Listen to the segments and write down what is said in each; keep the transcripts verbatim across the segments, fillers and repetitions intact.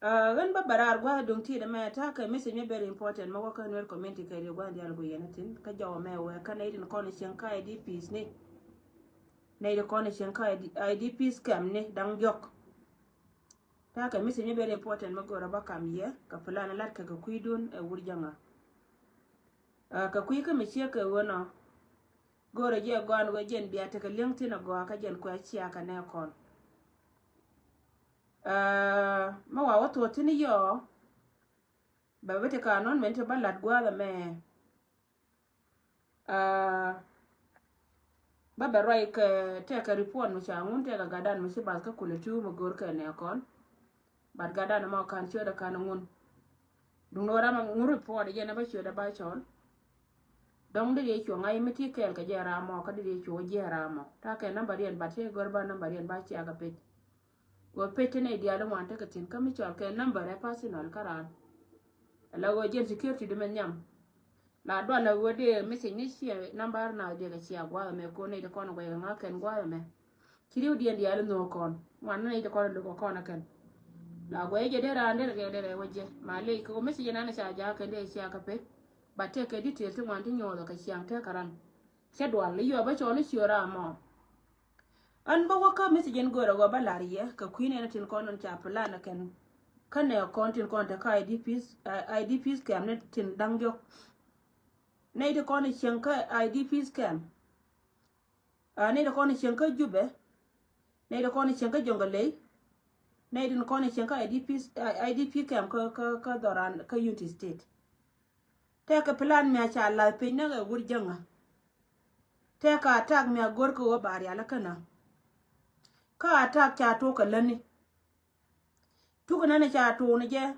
Ɣän bä bɛ raar gua̱a̱th duŋ ti̱i̱t ɛmɛ ta̱a̱ kɛ message mi very important mi wä kä Nuer community kɛ ri gua̱a̱th diaal guiyɛn a thi̱n kä jɔw ɛmɛ wɛ kä nɛy tin kɔn cieŋ kä I D Ps ni. Nɛy tin kɔn cieŋ kä I D Ps camp ni da̱ŋ diɔ̱k. Ta̱a̱ kɛ message mi very important mi go̱o̱rä bä kam yɛ kɛ plan lat kɛ kɛ kui̱dun ɛ wur jäŋä. Kɛ kui̱ kä mi ciek kɛ ɣöö nɔ go̱o̱rä jɛ gɔaan ɣöö jɛn bia tekɛ li̱eŋ thi̱n a gɔaa kä jɛn kuɛ cia kɛ nɛ kɔn. Mɛ wa wä thuɔ̱ɔ̱th thi̱n yɔ bɛ bi ti ka nɔn mɛn ti bä lat gua̱a̱th ɛmɛ. Bä bɛ ruac kɛ tɛkɛ report mi ca ŋun tɛkɛ gatdan mi ci bath kä kulɛ ti̱w mi go̱o̱r kɛ nɛ kɔn. But gatdan ɛmɔ kan ciötdä kan ŋun. Duŋ ni wä ram ŋun report jɛn ɛ bä ciötdä ba cɔl. Dɔ̱ŋ di riec cuɔ̱ŋ a mi ti kɛɛl kɛ jɛ ram mɔ kä di riec cuɔ̱ŋ jiɛ ram mɔ ta̱a̱ kɛ number riɛn but tëë gör ba number riɛn ba cia kɛ pec. Wä pec ti nɛy diaal iŋuan tekɛ thi̱n kä mi cɔl kɛ number ɛ personal kä raan. Ala ɣöö jɛn security di mɛ nhiam. La dual la ɣöö dee message ni ciɛ number na dee kɛ cia gua̱a̱th ɛmɛ ko̱n nɛy ti kɔn guɛy kɛ ŋa̱ kɛn gua̱a̱th ɛmɛ. Ci riw diɛn diaal inho̱o̱k kɔn ŋuan ni nɛy ti kɔn luk kɛ kɔn ɛ kɛn. La guɛy jɛ dee raan dee rɛ dee rɛ wä jɛ ma ley kɛ ɣöö message nan ca ja̱a̱ kɛn dee cia kɛ pec. Ba tëëkɛ detail ti ŋuan ti nyuɔ̱ɔ̱th ɛ kɛ ciaŋ tëëkɛ ran. Cɛ dual i̱ yuɔ bä cɔl i̱ ciö ram mɔ. Ɣän bä wä kä message in go̱o̱rä ɣöö bä la̱r yɛ kɛ kui̱n ɛn tin kɔn in ca plan kɛn kä nɛ kɔn tin kɔn te kä I D Ps, I D Ps camp ni tin da̱ŋ diɔ̱k. Nɛy ti kɔn cieŋ kä I D Ps camp. Nɛy ti kɔn cieŋ kä Jubɛ. Nɛy ti kɔn cieŋ kä Jonglei. Nɛy ti kɔn cieŋ kä I D Ps, I D P camp kä, kä, kä dhɔran kä Unity State. Tɛkɛ plan mi a ca lath piny näk ɛ wur jäŋä. Tɛkɛ attack mi a go̱r kɛ ɣöö ba rial kä nä. Kä attack ca tok kɛ lätni. Tuk nän ca tok ni jɛ.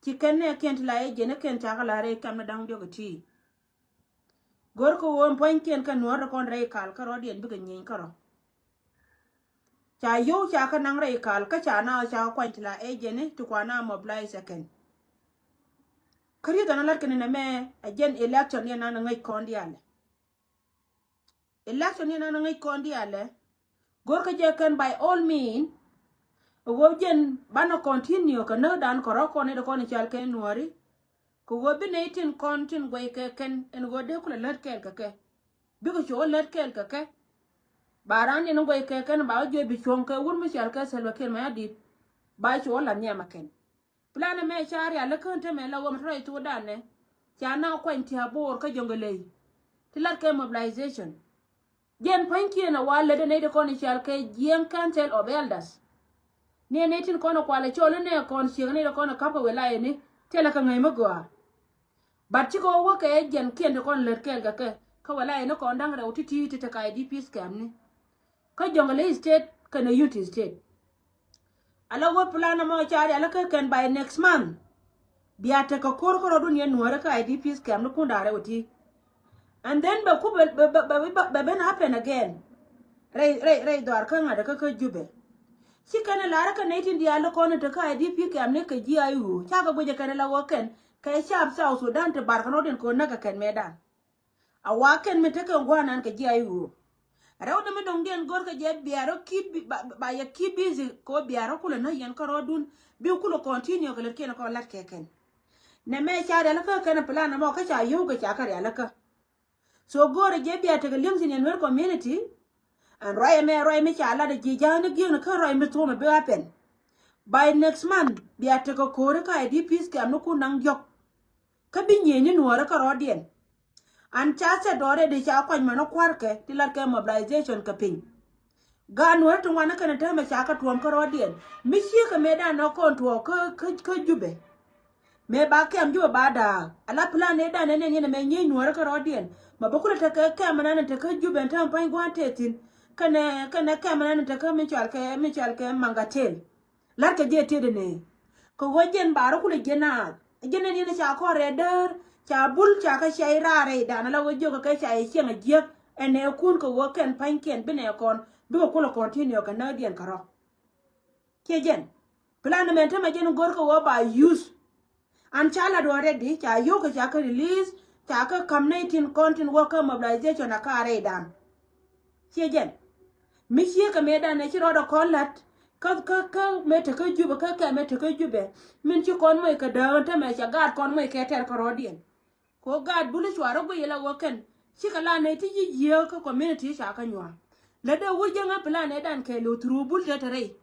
Ci kɛn nɛ kiɛn ti la ɛ jɛn ɛ kiɛn ca kɛ la rɛy kɛm ni da̱ŋ diɔk ɛ ti. Go̱r kɛ ɣöö pua̱nykiɛn kɛ nuɔ̱ɔ̱r ti kɔn rɛy kal kä rɔ̱diɛn bikɛ nyieny kä rɔ. Ca yio̱w ca kä naŋ rɛy kal kä ca na ca kä kuany ti la ɛ jɛn ɛ ti kua na mobilize ɛ kɛn. Kä riet ɔn a lat kɛn nɛ mɛ ɛ jɛn election yɛn nan ŋäc kɔn diaalɛ. Election yɛn nan ŋäc kɔn diaalɛ. Go̱rkä jɛ kɛn by all mean. Ɛ ɣöö jɛn banɛ continue kɛ näk dan kɛ rɔ̱ kɔn i̱ dee kɔn i̱ cal kɛ nuɔ̱ɔ̱ri. Kɛ ɣöö bi nɛy tin kɔn tin guɛy kɛ kɛn ɛn ɣöö dee kulɛ lät kɛɛl kɛ kɛ. Bikɛ cuɔ lät kɛɛl kɛ kɛ. Ba raan in guɛy kɛ kɛn ba wä juɔc bi cuɔ̱ŋ kɛ wur mi cal kɛ Salva Kiir Mayardit. Ba cuɔ la nhiam ɛ kɛn. Plan ɛmɛ ca rialikä tämɛ la ɣöö mi tɔ̱ rɔy thokdan nɛ ca na kuany ti a bo̱o̱r kä Jonglei. Ti lat kɛ mobilization. Jɛn pua̱nykiɛn a wa lätdä nɛy ti kɔn i̱ cal kɛ Jiɛŋ Council of Elders. Ni nɛy tin kɔn a kualɛ cɔl inɛ kɔn cieŋ nɛy ti kɔn a ka̱p kɛ wilayani thilɛ kɛ ŋäc mi gɔaa. But cikɛ wä wä kɛ jɛn kiɛn ti kɔn lät kɛɛl kɛ kɛ kä wilayani kɔn da̱ŋ rɛw ti̱ti̱ ti te ka I D Ps camp ni. Kä Jonglei State kɛnɛ Unity State. Ala wä plan ɛmɔ ca rialikä kɛn by next month. Bia tekɛ ko̱r kä rɔ̱dun yɛn nuɔ̱ɔ̱rä kä I D Ps camp ni kun da̱rɛ wä ti. And then bɛ ku bɛ, bɛ, bɛ, bɛ, bɛ, bɛ ben happen again. Rɛy, rɛy, rɛy dhɔar kä ŋa̱t kä kä Jubɛ. Ci kɛn ɛ la̱rä kä nɛy tin diaal kɔn in te kä I D P camp ni kɛ ji̱ a i̱ ɣöö ca kɛ guic ɛ kɛn ɛ la wä kɛn kɛ cap South Sudan ti bar kɛ rɔ̱diɛn kɛ ɣöö näk kɛ kɛn mëëdan. A wa kɛn mi tekɛ gua̱a̱r nan kɛ ji̱ a i̱ ɣöö. Rɛw dämi dɔ̱ŋdiɛn go̱rkɛ jɛ bia rɔ keep bi-, ba, ba yɛ keep busy kɛ ɣöö bia rɔ kulɛ näk yɛn kärɔɔdun bi kulɛ continue kɛ lät kiɛn kɔn lat kɛ kɛn. Nɛ mɛ ca rialikä kɛn plan ɛmɔ kä ca yio̱w kɛ ca kɛ rialikä. So go̱o̱rɛ jɛ bia tekɛ li̱eŋ thi̱n yɛn Nuer community. Ɛn ruac ɛmɛ ruac mi ca lat ɛ ji̱ ja̱a̱ni gi̱eŋni kä ruac mi thuɔ̱ɔ̱mɛ bi happen. By next month bia tekɛ ko̱ri kä I D Ps camp ni kun da̱ŋ diɔ̱k. Kä bi nyieenyni nuɔɔri kärɔɔdiɛn. An ca thɛt dɔɔrɛ di ca kuany mɛn ɔ kua̱rkɛ ti latkɛ mobilization kɛ piny. Gaat nuɔɔri ti ŋuan ni kɛn täämɛ ca kɛ tuɔ̱ɔ̱m kärɔɔdiɛn mi ciekɛ mëëdan ɔ kɔn tuɔɔk kä, kä, kä Jubɛ. Mëë ba kɛm Jubɛ ba da̱a̱k ala plan ëëdan ɛ nɛn yɛn ɛmɛ nyieny nuɔɔri kärɔɔdiɛn. Ma bä kulɛ tekɛ kɛm ɛnan ɛ tekä Jubɛ ɛn täämɛ pa̱ny gua̱a̱n tëë thi̱n. Kɛnɛ, kɛnɛ kɛm ɛnan ɛ tekä mi cɔalkɛ, mi cɔalkɛ Maŋgatel. La̱rkɛ jɛ tiet ɛnɛ. Kɛ ɣöö jɛn ba rɔ kulɛ jiɛn naath. Jiɛn ɛn yɛn ca kɔn rɛɛ däär ca bul ca kɛ cia i̱ raar rɛydan ala ɣöö jiök kɛ ca i̱ ciɛŋ a jiäk. Ɛnɛ kun kɛ ɣöö kɛn pa̱nykiɛn bi nɛ kɔn bikɛ kulɛ continue kɛ näkdiɛn kärɔ̱. Ciɛ jɛn plan mɛn tämɛ jɛn go̱r kɛ ɣöö ba use. An ca lat already ca yio̱w kɛ ca kɛ release ca kɛ ka̱m nɛy tin kɔn tin wä kä mobilization a ka rɛydan. Ciɛ jɛn mi ciekɛ mëëdan ɛ ci rɔɔdɛ kɔn la̱t. Kä kä kä mëë tekä Jubɛ, kä kɛ mëë tekä Jubɛ. Min ci kɔn moc kɛ dääk ɛn tämɛ, cɛ gaat kɔn moc kɛ tɛr kärɔɔdiɛn. Kɛ ɣöö gaat Bul cuarɛ guic ilɛ ɣöö kɛn cikɛ la nɛy ti ji̱ jiääk kä community ca kä nyua̱a̱. Lät dee wur jiäŋä plan ëëdan kɛɛliw through Bul tëë te rɛy.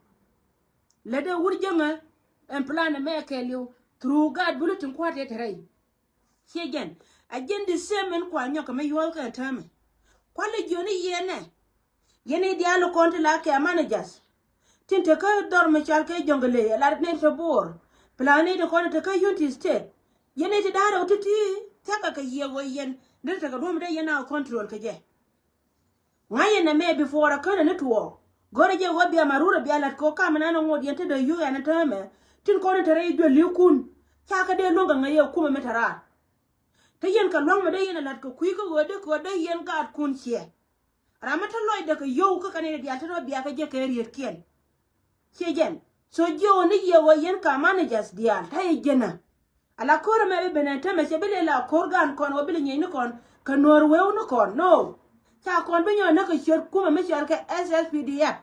Lät dee wur jiäŋä ɛn plan ɛmɛ kɛɛliw through gaat Bul tin kua̱r tëë te rɛy. Ciɛ jɛn a jɛn the same ɛn kua nyɔk kɛ mi yuɔth kɛ täämɛ. Kualɛ jiɔni yɛnɛ. Yɛn i̱ diaal kɔn ti la kɛ managers. Tin te kä dhɔr mi cal kɛ Jonglei, a lat ni te Bor. Plan ni te kɔn te kä Unity State. Yɛn i̱ ti da̱rɛ wä ti̱ti̱ thia̱kɛ kɛ yiëë wä yɛn. Ni te kɛ duɔ̱m dee yɛn a control kɛ jɛ. Ŋa̱c yɛn ɛmɛ before a känɛ ni tuɔɔk. Go̱rɛ jɛ wä bia marurɛ bia lat kɛ wä kam nan ŋot yɛn te dee yuk ɛn täämɛ. Tin kɔn te rɛy duel li̱wkun. Ca kɛ dee luäŋ kɛ ŋäc yɛ kumɛ mi te raar. Te yɛn kɛ lua̱ŋ mi dee yɛn a la̱t kɛ kui̱ kä ɣöö dee kɛ ɣöö dee yɛn gaatkun ciɛ. Ram mi te lɔcdɛ kɛ yio̱w kä kɛn i̱ diaal te rɔ biakä jɛ kɛ riet kiɛn. Ciɛ jɛn. So jiɛ ɣöö ni yɛ ɣöö yɛn ka managers diaal ta̱yɛ jɛnä. Ala ko̱r ɛmɛ bi ben ɛn tämɛ cɛ bi lɛ la ko̱r gaan kɔn ɣöö bi lɛ nyieny ni kɔn kɛ nuɔ̱ɔ̱r weu ni kɔn. No. Ca kɔn bi nyɔk näk kɛ ciöt kumɛ mi cɔal kɛ S S P D F.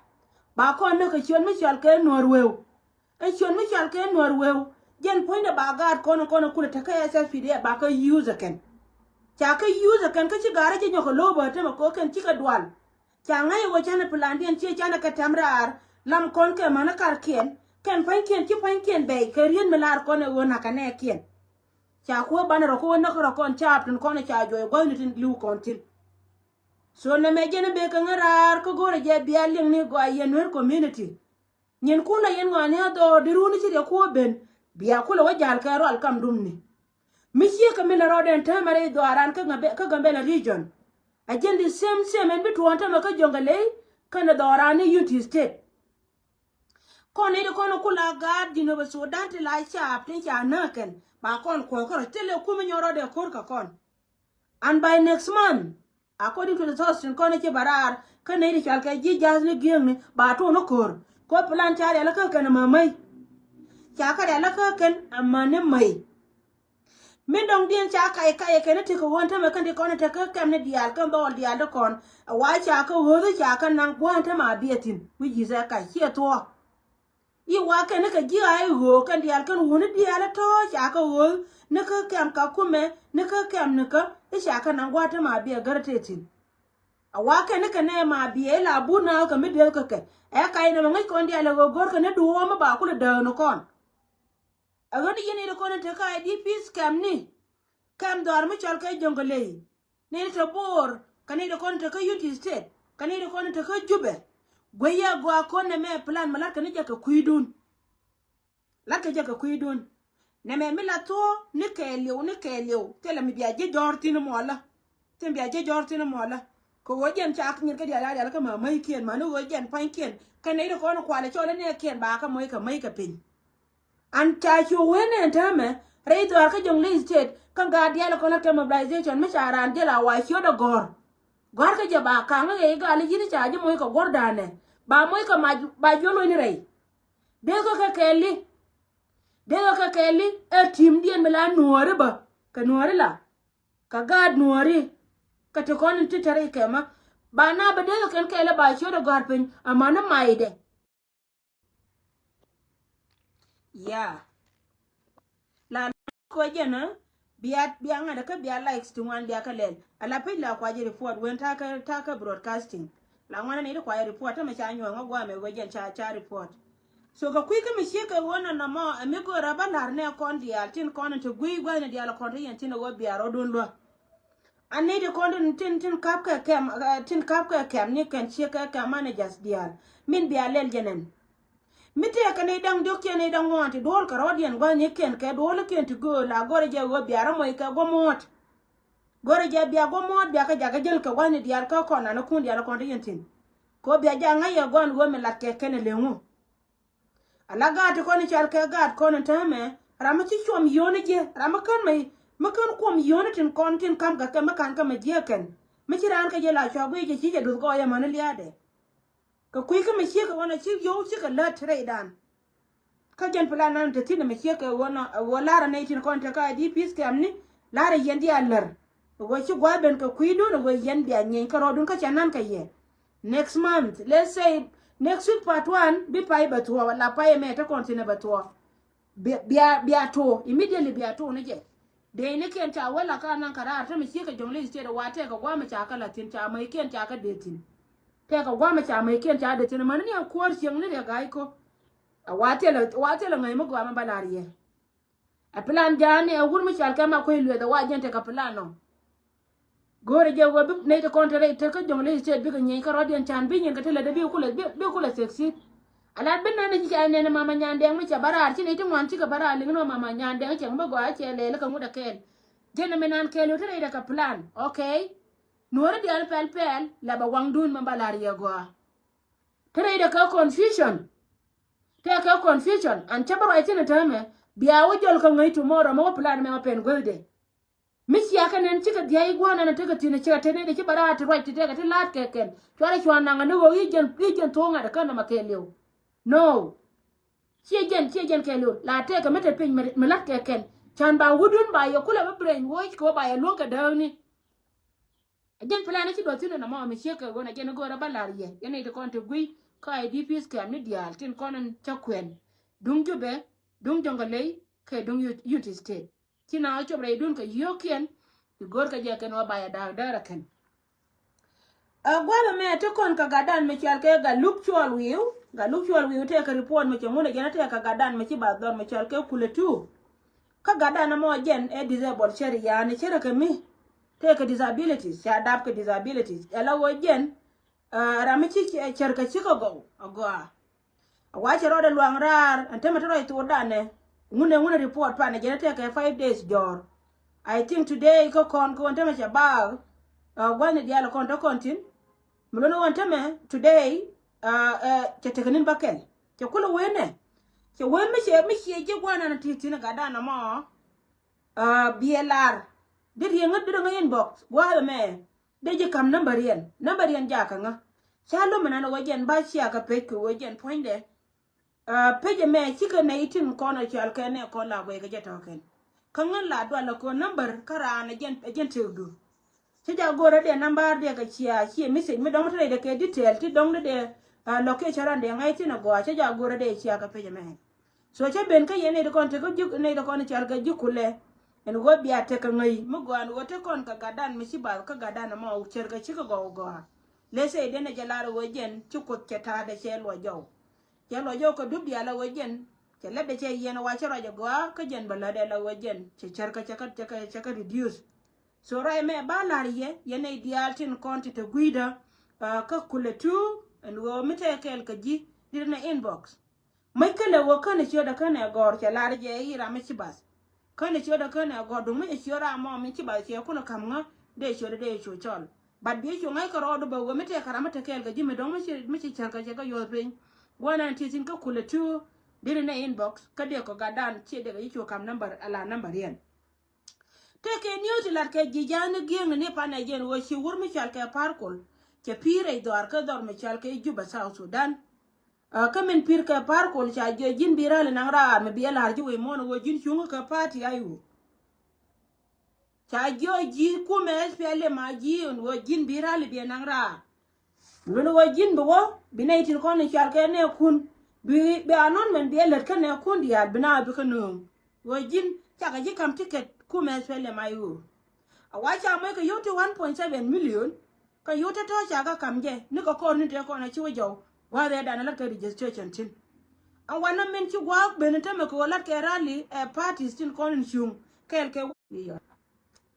Ba kɔn näk kɛ ciöt mi cɔal kɛ nuɔ̱ɔ̱r weu. Ɛ ciöt mi cɔal kɛ nuɔ̱ɔ̱r weu. Jɛn puɔ̱nydɛ ba gaat kɔn kɔn kulɛ te kä S S P D F ba kä use ɛ kɛn. Ca kä use ɛ kɛn kä ci gaarä ci nyɔk kɛ lo̱o̱p ɛ temɛ kɛ ɣöö kɛn cikɛ dual. Ca ŋäc ɛ ɣöö canɛ plandiɛn ciɛ canɛ kɛ tɛm raar. Lam kɔn kɛ mäni karkiɛn kɛn pa̱nykiɛn ci pa̱nykiɛn bɛy kɛ riet mi laar kɔn ɛ ɣöö na̱kɛ nɛɛkiɛn. Ca kuäär banɛ rɔ kä wä näk rɔ kɔn caap tin kɔn ɛ ca juɔc gua̱thni tin li̱w kɔn thi̱n. So nɛmɛ jɛn ɛ bek kɛ ŋäc raar kä go̱rɛ jɛ bia liŋni gɔaa yɛn Nuer community. Nyinkun a yɛn ŋɔaani a dhɔɔr di runi ci riɛk kuɔ ben bia kulɛ wä ja̱l kɛ rual kam dumni. Mi ciek kɛ mi lɛ rɔɔdɛn täämɛ rɛy dhɔaaran kä Gambela region. A jɛn di same same ɛn bi tuɔɔn täämɛ kä Jonglei kɛnɛ dhɔaaran ni Unity State. Kɔn i̱ di kɔn kula gaat Jinub Sudan ti la caap tin ca nääkɛn ba kɔn kuɔ̱k kärɔ thilɛ kum inyɔn rɔɔdɛ ko̱r kɛ kɔn. And by next month, according to the source tin kɔn i̱ ci ba raar kä nɛy ti cɔal kɛ ji̱ ja̱a̱th ni gi̱eŋni ba tuɔɔn ni ko̱r. Kɛ ɣöö plan ca rialikä kɛn amämäi. Ca kä rialikä kɛn amäni mäi. Min dɔ̱ŋdiɛn ca kac kac ɛ kɛn i̱ tekɛ ɣöö ɛn tämɛ kɛn ti kɔn i̱ tekä kɛm ni diaal kɛn dhɔɔl diaal ti kɔn. Ɛ wa ca kä ɣööth i̱ ca kä naŋ gua̱a̱th ɛn tämɛ a biɛ thi̱n wi̱c ji̱th ɛ kac ciɛ thuɔ̱ɔ̱k. I̱ wa kɛn ni kɛ ji̱ a i̱ ɣöö kɛn diaal kɛn wuni diaal i̱ tɔ̱ ca kɛ ɣööth ni kä kɛm ka kumɛ ni kä kɛm ni kä i̱ ca kɛ naŋ gua̱a̱th tämɛ a biɛ gär tëë thi̱n. A wa kɛn ni kɛ nɛɛ ma biɛ i̱ la but na kɛ mi dieth kɛ kɛ ɛ kac nɛmɛ ŋäc kɔn diaal ɛ ɣöö go̱rkɛ ni duɔ̱ɔ̱m i̱ ba kulɛ dääk ni kɔn. Ɛ ɣän i̱ yɛn i̱ ri kɔn in te ka I D Ps kɛm ni kɛm dhɔaar mi cɔl kɛ Jonglei. Ni te Bor kɛ ni te kɔn te kä Unity State kɛ ni te kɔn te kä Jubɛ. Guey yɛ gɔaa kɔn nɛ mɛ plan mi la̱t kɛ ni jɛ kɛ kui̱dun. La̱t kɛ jɛ kɛ kui̱dun. Nɛ mɛ mi la thuɔ̱ɔ̱ ni kɛɛliw ni kɛɛliw thilɛ mi bia ji̱ jɔ̱ɔ̱r thi̱n muɔlä. Thi̱n bia ji̱ jɔ̱ɔ̱r thi̱n muɔlä. Kɛ ɣöö jɛn ca nyin kä diaal diaal kä ma mäikiɛn ma ni ɣöö jɛn pa̱nykiɛn kɛ nɛy ti kɔn kualɛ cɔl inɛɛkiɛn ba kä moc kɛ mäc kɛ piny. An ca cu wen ɛn täämɛ rɛy dhɔaar kä Jonglei State kä gaat diaal kɔn kɛ mobilization mi ca raan diɛl a wa ciöt ɛ gɔ̱r. Gɔ̱a̱r kä jɛ ba kaŋ ɛ ɣɛy gal i̱ yi̱n ca ji̱ moc kɛ guɔ̱rdanɛ ba moc kɛ mac ba juɔl wen i̱ rɛy. Dee kä kɛ kɛɛli dee kä kɛ kɛɛli ɛ ti̱mdiɛn mi la nuɔ̱ɔ̱ri bä kɛ nuɔ̱ɔ̱ri la kɛ gaat nuɔ̱ɔ̱ri kɛ ti kɔn in ti tɛr i̱ kɛmä. Ba na bä dee kä kɛn kɛɛli ba ciöt ɛ gɔ̱a̱r piny amäni maydɛ. Ya. La kɔ jɛn ɛ bia bia ŋa̱t kä bia likes ti ŋuan bia kä lɛl. Ala page la kuacä report wen takä takä broadcasting. La ŋuan ni ti kuacä report tämɛ ca nyuɔ̱ŋ ɛ guamɛ wee jɛn ca ca report. So kɛ kui̱ kä mi ciek kɛ ɣöö nɔnɔ mɔ ɛ mi görä bä la̱r nɛ kɔn diaal tin kɔn in ti gui̱i̱ gua̱thni diaal kɔn ti yɛn tin ɛ ɣöö bia rɔɔdun luäk. An ni ti kɔn tin tin kap kɛ kɛm tin kap kɛ kɛm ni kɛn ciek kɛ kɛm managers diaal min bia lɛl jɛn ɛn. Mi tëëkɛ nɛy da̱ŋ diɔ̱k cɛ nɛy da̱ŋ ŋuan ti duɔ̱ɔ̱l kɛ rɔ̱diɛn gua̱thnikiɛn kɛ duɔ̱ɔ̱likiɛn ti gööl la gɔrɛ jɛ ɣöö bia rɔ moc kɛ guɔ muɔ̱ɔ̱t. Gɔrɛ jɛ bia guɔ muɔ̱ɔ̱t bia kɛ jakä jäl kɛ gua̱thni diaal kä kɔn nanikun diaal kɔn ti yɛn thi̱n. Kɛ ɣöö bia jakä ŋa̱c yɛ gua̱n ɣöö mi lat kɛ kɛn ɛ leŋu. Ala gaat ti kɔn i̱ cal kɛ gaat kɔn in täämɛ ram mi ci cuɔm yio̱o̱ni jiɛ ram mi kän mɛ mi kän kuɔm yio̱o̱ni tin kɔn tin ka̱m kɛ kɛ mi ka̱n kɛ mɛ jiɛ kɛn. Mi ci raan kɛ jɛ la cua guiy jɛ ci jɛ duth gɔɔyɛ mäni lia̱a̱dɛ. Kɛ kui̱ kä mi ciek kɛ ɣöö nɔ ci yio̱w cikɛ lät rɛydan. Kä jɛn plan nan te thi̱n mi ciek kɛ ɣöö nɔ ɛ ɣöö lar anɛy tin kɔn te kä I D Ps kɛmni lar ɛ yɛn diaal lär. Ɛ ɣöö ci gua̱a̱th ben kɛ kui̱dun ɛ ɣöö yɛn bia nyieeny kä rɔɔdun kä ca nan kɛ yɛ. Next month, let's say Next week part one bi pay bɛ thuɔɔ, la pay mɛ te kɔn thin bɛ thuɔɔ. Bia, bia, bia tuɔ immediately, bia tuɔ ni jɛ. Dee ni kiɛn ca wä la ka naŋ ka raar te mi ciek kɛ Jonglei State, wa tɛk kɛ guam ca ka la thin, ca mɛ kiɛn ca ka dee thin. Tɛk kɛ guam ca mɛ kiɛn ca dee thin mɛ ni ni a kuɔr cieŋ ni riɛ ga̱a̱c ko. A wa thilɛ, wa thilɛ ŋäc mi gɔaa mi ba lar yɛ. A plan ja̱a̱n ni a wur mi cal kɛ ma kuec lueth a wa jɛn tekɛ plan nɔ. Go̱o̱rɛ jɛ wee bi nɛy ti kɔn te rɛy te kä Jonglei State bikɛ nyieny kärɔ̱diɛn, can bi nyin kɛ te lätdɛ bi kulɛ, bi, bi kulɛ succeed. A lat bi nɛn ni ci ca nɛn Mama Nyandɛŋ mi cɛ bä raar, ci nɛy ti ŋuan cikɛ bä raar liŋ ni Mama Nyandɛŋ cɛ ŋu bä gɔaa cɛ lɛɛl kɛ ŋut ɛ kɛɛl. Jɛn ɛmɛ nan kɛɛl ɣöö te rɛy tekɛ plan, okay? Nuɔ̱ɔ̱ri diaal pɛl pɛl la bɛ waŋdun mɛ ba lar yɛ gɔaa. Te rɛy tekɛ confusion. Tekɛ confusion an cä bä ruac thin ɛ täämɛ. Bia wä jɔl kä ŋäc tomorrow mɛ wä plan mɛ wä pɛn guäthdɛ. Mi cia kɛ nɛn cikɛ dhiac gua̱a̱r nɛn tekɛ thi̱n, cikɛ te nɛy ti ci bɛ raar ti ruac ti tekɛ ti la̱a̱t kɛ kɛn. Cuarɛ cua̱ naŋ ni ɣöö i̱ jɛn, i̱ jɛn thuɔ̱k ŋa̱t kä nɔmɔ kɛɛliw. No. Ciɛ jɛn, ciɛ jɛn kɛɛliw. La tekɛ mi te piny mi, mi la̱t kɛ kɛn. Can ba wutdun ba yɛ kulɛ bi brainwash kɛ ɣöö ba yɛ luäŋ kɛ dääkni. A jɛn plan ci duɔth thi̱n ɛn ɛmɔ mi ciek kɛ ɣöö na jɛn i̱ go̱o̱rä bä la̱r yɛ. Yɛn nɛy ti kɔn te gui̱ kä I D Ps kɛ̈m ni diaal tin kɔn in cä kuɛn. Duŋ Jubɛ, duŋ Jonglei, kɛ duŋ Unity State. Ci na wä cop rɛydun kɛ yio̱o̱kiɛn, ti go̱o̱rkɛ jɛ kɛn wä ba yɛ da̱a̱k däärä kɛn. Ɛ gua̱a̱th ɛmɛ ti kɔn kɛ gatdan mi cɔal kɛ Galuk Cuɔl Wi̱i̱w. Galuk Cuɔl Wi̱i̱w tëëkɛ report mi cɛ ŋun ɛ jɛn ɛ tëëkɛ gatdan mi ci ba dhɔr mi cɔal kɛ Kulɛ Tuur. Kä gatdan ɛmɔ jɛn ɛ disabled cärɛ, yani cärɛ kɛ mi tëëkɛ disabilities, ca dap kɛ disabilities. Ɛ la ɣöö jɛn, ɛ, ram mi ci cär kɛ cikɛ gɔw agɔaa. A wacɛ rɔɔdɛ luaŋ raar ɛn tämɛ te rɔy thokdan ɛ. Ŋunɛ, ŋunɛ report pan ɛ jɛn ɛ tekɛ five days jɔɔr. I think today kä kɔn kä ɣän tämɛ cɛ baak. Ɛ, gua̱thni diaal kɔn te kɔn thi̱n. Mi luni ɣän tämɛ today, ɛ, ɛ, cɛ tekɛ ni̱n bäkɛl. Cɛ kulɛ wen ɛ. Cɛ wen mi ciɛ, mi ciɛ ji̱ gua̱nan ti thi̱n ɛ gatdan ɛmɔ. Ɛ, biɛ lar. Di riɛŋä, di riɛŋä inbox gua̱a̱th ɛmɛ. Dee ji̱ ka̱m number yɛn. Number yɛn jakä ŋä. Ca lo̱m ɛnan ɛ wä jɛn ba cia kɛ pec kɛ wä jɛn puɔ̱nydɛ. Ɛ, pec ɛmɛ cikɛ nɛy tin kɔn ɛ cɔal kɛ nɛ kɔn la guɛy kɛ jɛ tɔ̱kɛn. Kä ŋän la dual ɛ kɔn number kä raan ɛ jɛn, ɛ jɛn tëëkdu. Cä jaak go̱o̱rä dee number dee kɛ cia, cie message mi dɔ̱ŋ te rɛydɛ kɛ detail ti dɔ̱ŋ dee, ɛ, location ran dee ŋa̱c thin ɛ gɔaa, cä jaak go̱o̱rä dee cia kɛ pec ɛmɛ. So cä ben kä yɛn nɛy ti kɔn tekä ji̱, nɛy ti kɔn cɔal kɛ ji̱ Kulɛ. Ɛn ɣöö bia tekɛ ŋäc mi gɔaa ɛn ɣöö te kɔn kɛ gatdan mi ci bath kä gatdan ɛmɔ cär kɛ cikɛ gɔw gɔaa. Lɛ sey den ɛ jɛ lar ɣöö jɛn ci Kuoth cɛ ta̱a̱dɛ cɛ luɔc jɔw. Cɛ luɔc jɔw kɛ dup diaal ɣöö jɛn cɛ lätdɛ cɛ yiɛn ɛ wa cä ruac ɛ gɔaa kä jɛn bɛ lätdɛ la ɣöö jɛn cɛ cär kɛ cɛ kɛ, cɛ kɛ, cɛ kɛ reduce. So ruac ɛmɛ ba la̱r yɛ, yɛn nɛy diaal tin kɔn ti te gui̱dä, ɛ, kä Kulɛ Tuur ɛn ɣöö mi te kɛɛl kɛ ji̱ di̱t nɛ inbox. Mäc kälɛ ɣöö känɛ ciötdä känɛ gɔ̱r cɛ lar jɛ i̱ ram mi ci bath. Känɛ ciötdä känɛ gɔ̱r duŋ mi cɛ ciöt ram mɔ mi ci bath cɛ kulɛ ka̱m ŋä dee ciötdä dee cu cɔl. But bi cu ŋa̱c kɛ rɔɔdu bɛ ɣöö mi tëëkɛ ram mi te kɛɛl kɛ ji̱ mi dɔ̱ŋ mi ci, mi ci cär kɛ cɛ kɛ yuɔth piny. Gua̱n ɛn ti thi̱n kä Kulɛ Tuur di̱t nɛ inbox kä dee kɔ gatdan ciɛ dee kɛ ji̱ cu ka̱m number ala number yɛn. Tëëkɛ ni̱w ti lat kɛ ji̱ ja̱a̱n ni gi̱eŋni ni panɛ jɛn ɣöö ci wur mi cɔal kɛ Par Kuɔl cɛ pi̱i̱ rɛy dhɔaar kä dhɔr mi cɔal kɛ Juba, South Sudan. Ɛ, kä min pi̱i̱r kɛ Par Kuɔl ca jiɔ ji̱n bi rali naŋ raar mi bi ɛ la̱r ji̱ wec muɔ̱ɔ̱n ɣöö ji̱n cuŋä kɛ party I O. Ca jiɔ ji̱ kumɛ S P L M a ji̱ ɣöö ji̱n bi rali bi ɛ naŋ raar. Luni ɣöö ji̱n bi wä bi nɛy tin kɔn in cɔal kɛ nɛɛkun bi, bi anɔn mɛn bi ɛ lät kä nɛɛkun diaal bi na bi kä nööŋ. Ɣöö ji̱n cakɛ ji̱ ka̱m ticket kumɛ S P L M I O. A wa ca moc kɛ yio̱w ti one point seven million. Kä yio̱w te tɔ̱ ca kɛ ka̱m jɛ ni kɛ kɔr ni te kɔn a ci wä jɔw. Gua̱a̱th ɛ dan a lat kɛ registration tin. A wanɛ min ci gua̱a̱k ben in tämɛ kɛ ɣöö lat kɛ rally ɛ parties tin kɔn in cuŋ kɛɛl kɛ.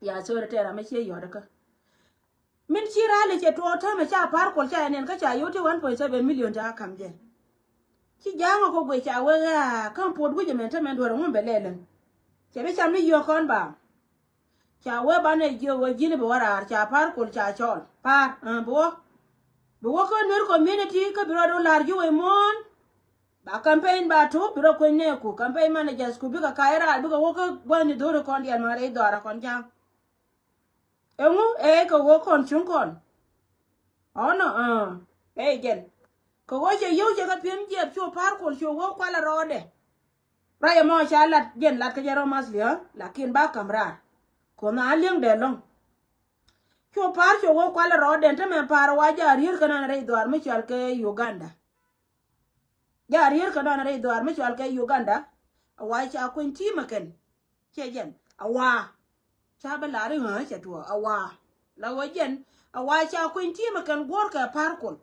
Ya, sorry, tɛɛr amɛ ciɛ yɔt kä. Min ci rali cɛ tuɔɔk täämɛ ca Par Kuɔl ca yɛ nɛn kä ca yio̱w ti one point seven million ca ka̱m jɛ. Ci ja̱a̱ŋ ɔ kä guic ca wee ɣaa kä puɔt guic ɛmɛn täämɛ duɔ̱r ɛŋu bɛ lɛl ɛn. Cɛ bi cam ni yio̱o̱k kɔn ba. Ca wee banɛ jiök ɣöö ji̱n bi wä raar ca Par Kuɔl ca cɔɔl. Par, ɛ, bi wä. Bi wä kä Nuer community kä bi rɔɔd wä la̱r ji̱ wec muɔ̱ɔ̱n. Ba campaign ba tuɔ̱k bi rɔ kueny nɛɛku, campaign managers ku bikɛ ka̱c raar bikɛ wä kä gua̱thni dho̱ri kɔn diaal ma rɛy dhɔaarä kɔn ja̱a̱ŋ. Ɛŋu ɛ kɛ ɣöö kɔn cuŋ kɔn. Ɔnɔ, ɛ, ɛ jɛn. Kɛ ɣöö cɛ yio̱w cɛ kɛ pi̱em jiɛp cu Par Kuɔl cu ɣöö kualɛ rɔɔdɛ. Ruac ɛmɔ ca lat jɛn lat kä jɛ rɔ mathli ɣä, lakin ba ka̱m raar. Kuɔth na li̱eŋdɛ ɛlɔ̱ŋ. Cu Par cu ɣöö kualɛ rɔɔdɛ, tämɛ Par wa jɛ a ri̱eer kɛ nan rɛy dhɔaar mi cɔal kɛ Uganda. Ja rier kɛ nɔn rɛy dhuaar mi cual kɛ Uganda. A wa ca kuny ti̱i̱ mɛ kɛn. Cɛ jɛn a wa ca bɛ lar i̱ ɣä cɛ tuɔ a wa la wä jɛn a wa ca kuny ti̱i̱ mɛ kɛn guɔ̱r kɛ par kol.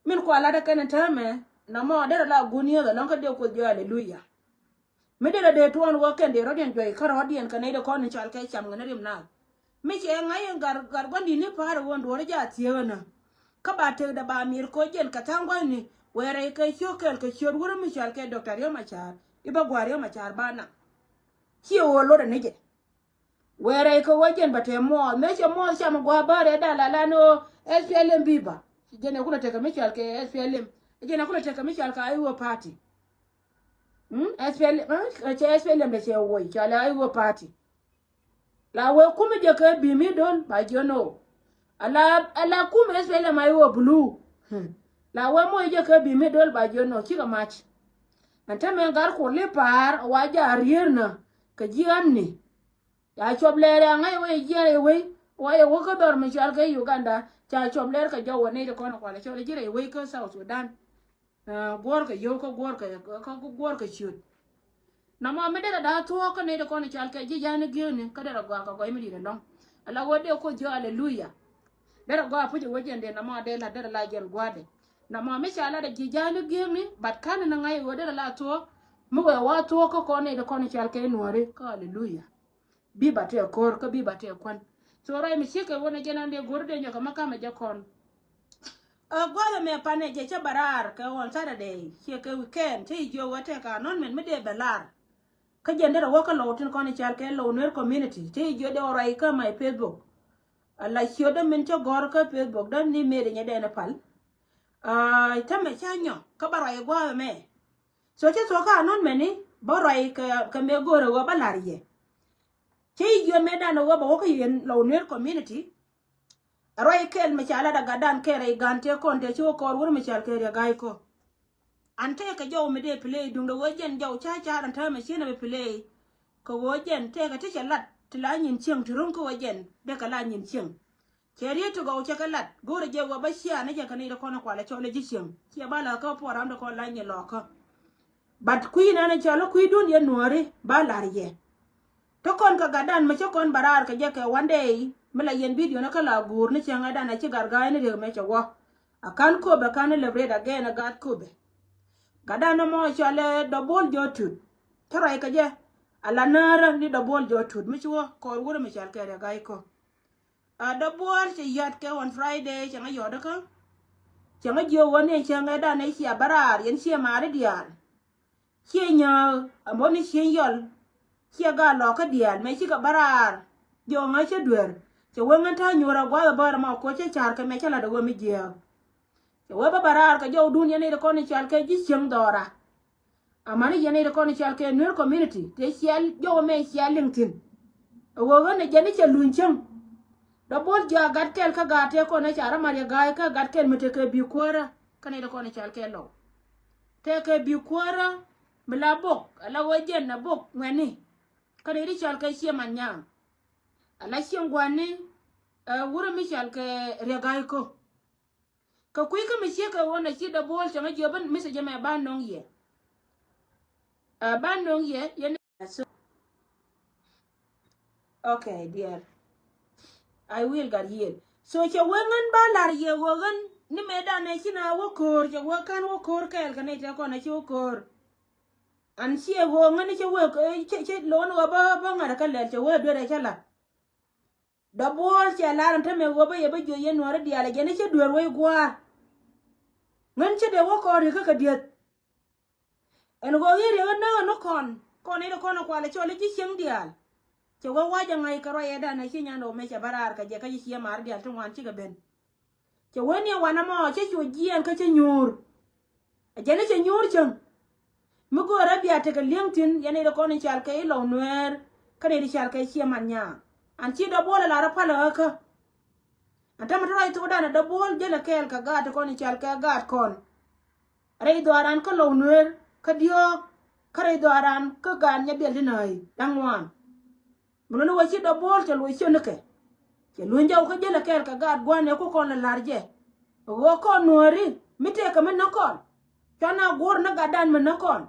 Min kua lat ɛ kɛn täämɛ na mɔ derɛ la gun yieeth ɛlɔ̱ŋ kä dee kuoth jɔɔl aleluya. Mi derɛ dee tuɔɔn wä kɛn dee rɔ̱diɛn juɔy kä rɔ̱diɛn kɛ nɛy de kɔn in cɔal kɛ cam ŋän rim naath. Mi cɛ ŋa̱c in gar gar gua̱n di̱t ni pa̱a̱r ɛ wä in duɔ̱ɔ̱r jaa thiee ɣän ɛ. Kä ba tëk dɛ ba mi̱i̱r koc jɛn kɛ tha̱a̱ŋ gua̱n ni wëë rɛy kɛ ciök kɛl kɛ ciöt wurä mi cɔal kɛ Doctor Riek Machar i̱ bä gua̱a̱r Riek Machar ba naŋ. Ciɛ ɣöö lot ɛ ni jɛ. Wëë rɛy kɛ wä jɛn bɛ tɛm muɔɔth mëë cɛ muɔɔth cam gua̱a̱ bä rɛy dal alan ɣöö S P L M biba. Jɛn ɛ kulɛ tekɛ mi cɔal kɛ S P L M. Jɛn ɛ kulɛ tekɛ mi cɔal kɛ I O party. Mm? S P L M, eh, cɛ S P L M dɛ cɛ woc cɔal I O party. La wee kum jɛ kɛ bi mi dol ba jiɔ no. Ala ala kum S P L M I O blue. Hmm. La wee moc jɛ kɛ bi mi dol ba jiɔ no cikɛ mac. Ɛn te mɛ gar kur li pa̱a̱r wa ja rier na kɛ ji̱ amni. Ya cuɔp lɛɛr ya ŋa̱c wee jiɛɛr i̱ wee wa yɛ wä kä dhɔr mi cual kɛ Uganda. Ca cuɔp lɛɛr kɛ jɔw wä nec ti kɔn kualɛ cɔl ji̱ rɛy wee kä South Sudan. Ah, guɔ̱ɔ̱r kɛ yio̱w kä guɔ̱ɔ̱r kɛ kä guɔ̱ɔ̱r kɛ ciöt. Namɔ mi derɛ da̱a̱ thuɔ̱ɔ̱k kä nec ti kɔn i̱ cal kɛ ji̱ ja̱a̱n i̱ gi̱eeni kä derɛ gɔaa kɛ gɔy mi di̱i̱t ɛlɔ̱ŋ. Ala wä dee kuoth jiɔaal aleluya. Derɛ gɔaa puc i̱ wä jɛn dee namɔ dee la̱t derɛ la jɛn gua̱a̱dɛ. Namɔ mi ca la̱t ɛ ji̱ ja̱a̱n i̱ gi̱eeni but ka̱n in ŋa̱c i̱ wä derɛ la thuɔ̱ɔ̱k. Mi wëë wä thuɔ̱ɔ̱k kä kɔn nec ti kɔn i̱ cal kɛ i̱ nuɔ̱ɔ̱ri kä aleluya. Bi ba tɛɛ ko̱r kä bi ba tɛɛ kuän. So ruac mi ciek kɛ wä ni jɛn an dee go̱r dee nyɔk kɛ ma kamɛ jɛ kɔn. Ɛ gua̱th ɛmɛ panɛ jɛ cä bɛ raar kɛ on Saturday ciɛ kɛ weekend cä yi jiök wä tɛk announcement mi dee bɛ lar. Kä jɛn derɛ wä kä Lɔw tin kɔn i̱ cal kɛ Lɔw Nuer community cä yi jiök dee wä ruac kä my Facebook. Ala ciötdä min cä gɔ̱r kä Facebook dä ni mëëdɛ nyɛ dɛn ɛ pal. Aa tämɛ ca nyɔ kä bä ruac ɛ gua̱th ɛmɛ. So cä thuɔ̱k kä announcement ni bä ruac kɛ kɛ mëë go̱o̱rɛ ɣöö bä la̱r yɛ. Cä yi jiöt mëëdan ɛ ɣöö bɛ wä kä yɛn Lɔw Nuer community. Ɛ ruac kɛl mi ca lat a gatdan kɛl rɛy ga̱n tëë kɔn tëë ci wä kɔɔr wur mi cal kɛ riɛ ga̱a̱c kɔ. An tëë kɛ jɔw mi dee play duŋdɛ wee jɛn jɔw ca ca̱r an täämɛ cieen ɛ bi play. Kɛ wee jɛn tëë kɛ ti cɛ lat ti la nyin cieŋ ti ro̱ŋ kä wee jɛn dee kɛ la nyin cieŋ. Cɛ riet ti gɔw cɛ kɛ lat go̱o̱rɛ jɛ wee bä cia ni jɛ kɛ ni ri kɔn kualɛ cɔl ji̱ cieŋ ciɛ ba la kä puɔr ram ti kɔn la nyɛ lɔɔkä. But kui̱ nɛn cɔl kui̱dun yɛ nuɔ̱ɔ̱ri ba la̱r yɛ. Ti kɔn kɛ gatdan mi cä kɔn bɛ raar kɛ jɛ kɛ one day mi la yɛn video ni kä la guur ni cäŋ ɛ dan a ci gat ga̱a̱c ni riek mɛ cɛ wä. A ka̱n köpɛ ka̱n ni lep ret a gɛn ɛ gat köpɛ. Gatdan ni mɔ cɔl ɛ dɔ̱buɔl jɔ̱ɔ̱t tut. Cä ruac kɛ jɛ a la näärä ni dɔ̱buɔl jɔ̱ɔ̱t tut mi ci wä kɔɔr wurɛ mi cɔl kɛ riɛ ga̱a̱c kɔ. A dɔ̱buɔl cɛ yɔ̱t kɛ on Friday cɛ ŋä yɔ̱t kä. Cɛ ŋä jiök wä ni cɛ ŋɛ dan ɛ ciɛ bä raar yɛn ciɛ maari diaal. Ciɛ nyääk a mot ni ciɛ yɔl. Ciɛ gaa lɔkä diaal mɛ cikɛ bä raar. Jiɔŋä cä duer cɛ wee ŋän ta̱a̱ nyuur a gua̱th a bär ɛmɔ kuɔ cä ca̱r kɛ mɛ cä la̱t a wee mi jiääk. Cɛ wee bä bä raar kɛ jɔwdun yɛn i̱ ti kɔn i̱ cal kɛ ji̱ cieŋ dhɔra. Amäni yɛn i̱ ti kɔn i̱ cal kɛ Nuer community tëë ciɛl jɔwä mɛ ciɛl liŋ thi̱n. Ɛ wee ɣän ɛ jɛn i̱ cɛ luny cieŋ. Dɔ̱buɔl jiɔ a gat kɛl kä gaat tëë kɔn ɛ ca rɔ mat yɛ ga̱a̱c kä gat kɛl mi tekɛ bi kuäärä. Kä ni ti kɔn i̱ cal kɛ Lɔw. Tekɛ bi kuäärä mi la bok ala wee jɛn a bok ŋuɛ̈tni. Kä ni ti cɔl kɛ Cieŋ Manyaŋ. Ala cieŋ gua̱ni ɛ wurɛ mi cɔl kɛ Riek Gai Kok. Kɛ kui̱ kä mi ciek kɛ ɣöö na ci dɔ̱buɔl cɛ ŋä jiɔp in message ɛmɛ ba nöŋ yɛ. Ɛ ba nöŋ yɛ yɛn. Okay dear. I will gat yiel. So cɛ wee ŋän ba la̱r yɛ ɣöö ɣän ni mëëdan ɛ ci na wä ko̱o̱r cɛ wee ka̱n wä ko̱o̱r kɛɛl kɛ nɛy tëë kɔn ɛ ci wä ko̱o̱r. An ciɛ ɣöö ŋän cɛ wee cɛ cɛ lo̱n ɣöö bä bä ŋa̱t kä lɛl cɛ wee duer ɛ cä la̱r. Dɔ̱buɔl cɛ lar ɛn tämɛ ɣöö bä yɛ bä jiö yɛn nuɔ̱ɔ̱ri diaal ɛ jɛn i̱ cä duer wec gua̱a̱r. Ŋän cä dee wä kɔn riek kä kɛ dieth. Ɛn ɣöö i̱ riek ɛ näk ɛn ni kɔn kɔn i̱ ti kɔn ɛ kualɛ cɔl i̱ ji̱ cieŋ diaal. Cɛ wä wa̱c ɛ ŋa̱c kɛ ruac ɛ dan ɛ ci nyan ɣöö mɛ cɛ bä raar kɛ jɛ kä ji̱ ciɛ ma̱a̱r diaal ti ŋuan cikɛ ben. Cɛ wee ni ɛ wanɛ mɔ cä cu jiɛɛn kä cä nyuur. Ɛ jɛn i̱ cɛ nyuur cäŋ. Mi göörä bia tekɛ li̱eŋ thi̱n yɛn i̱ ti kɔn i̱ cal kɛ i̱ Lɔw Nuɛɛr kä ni ti cal kɛ Cieŋ Manyaŋ. An ci dɔ̱buɔl ɛ lar ɛ pal ɛ ɣä kä. An tämɛ te ruac thokdan ɛ dɔ̱buɔl jälɛ kɛɛl kɛ gaat ti kɔn i̱ cal kɛ gaat kɔn. Rɛy dhɔaaran kä Lɔw Nuɛɛr kä diɔ̱ɔ̱k kä rɛy dhɔaaran kä gaat nyɛ biɛl ti nääc da̱ŋ ŋuan. Mi luni wä ci dɔ̱buɔl cɛ luɔc ciönikɛ. Cɛ luny jɔw kä jälɛ kɛɛl kɛ gaat gua̱n ɛ ku kɔn lɛ la̱r jɛ. Ɣöö kɔn nuääri mi tëëkɛ mi näk kɔn. Cuan a guɔ̱r ni gatdan mi näk kɔn.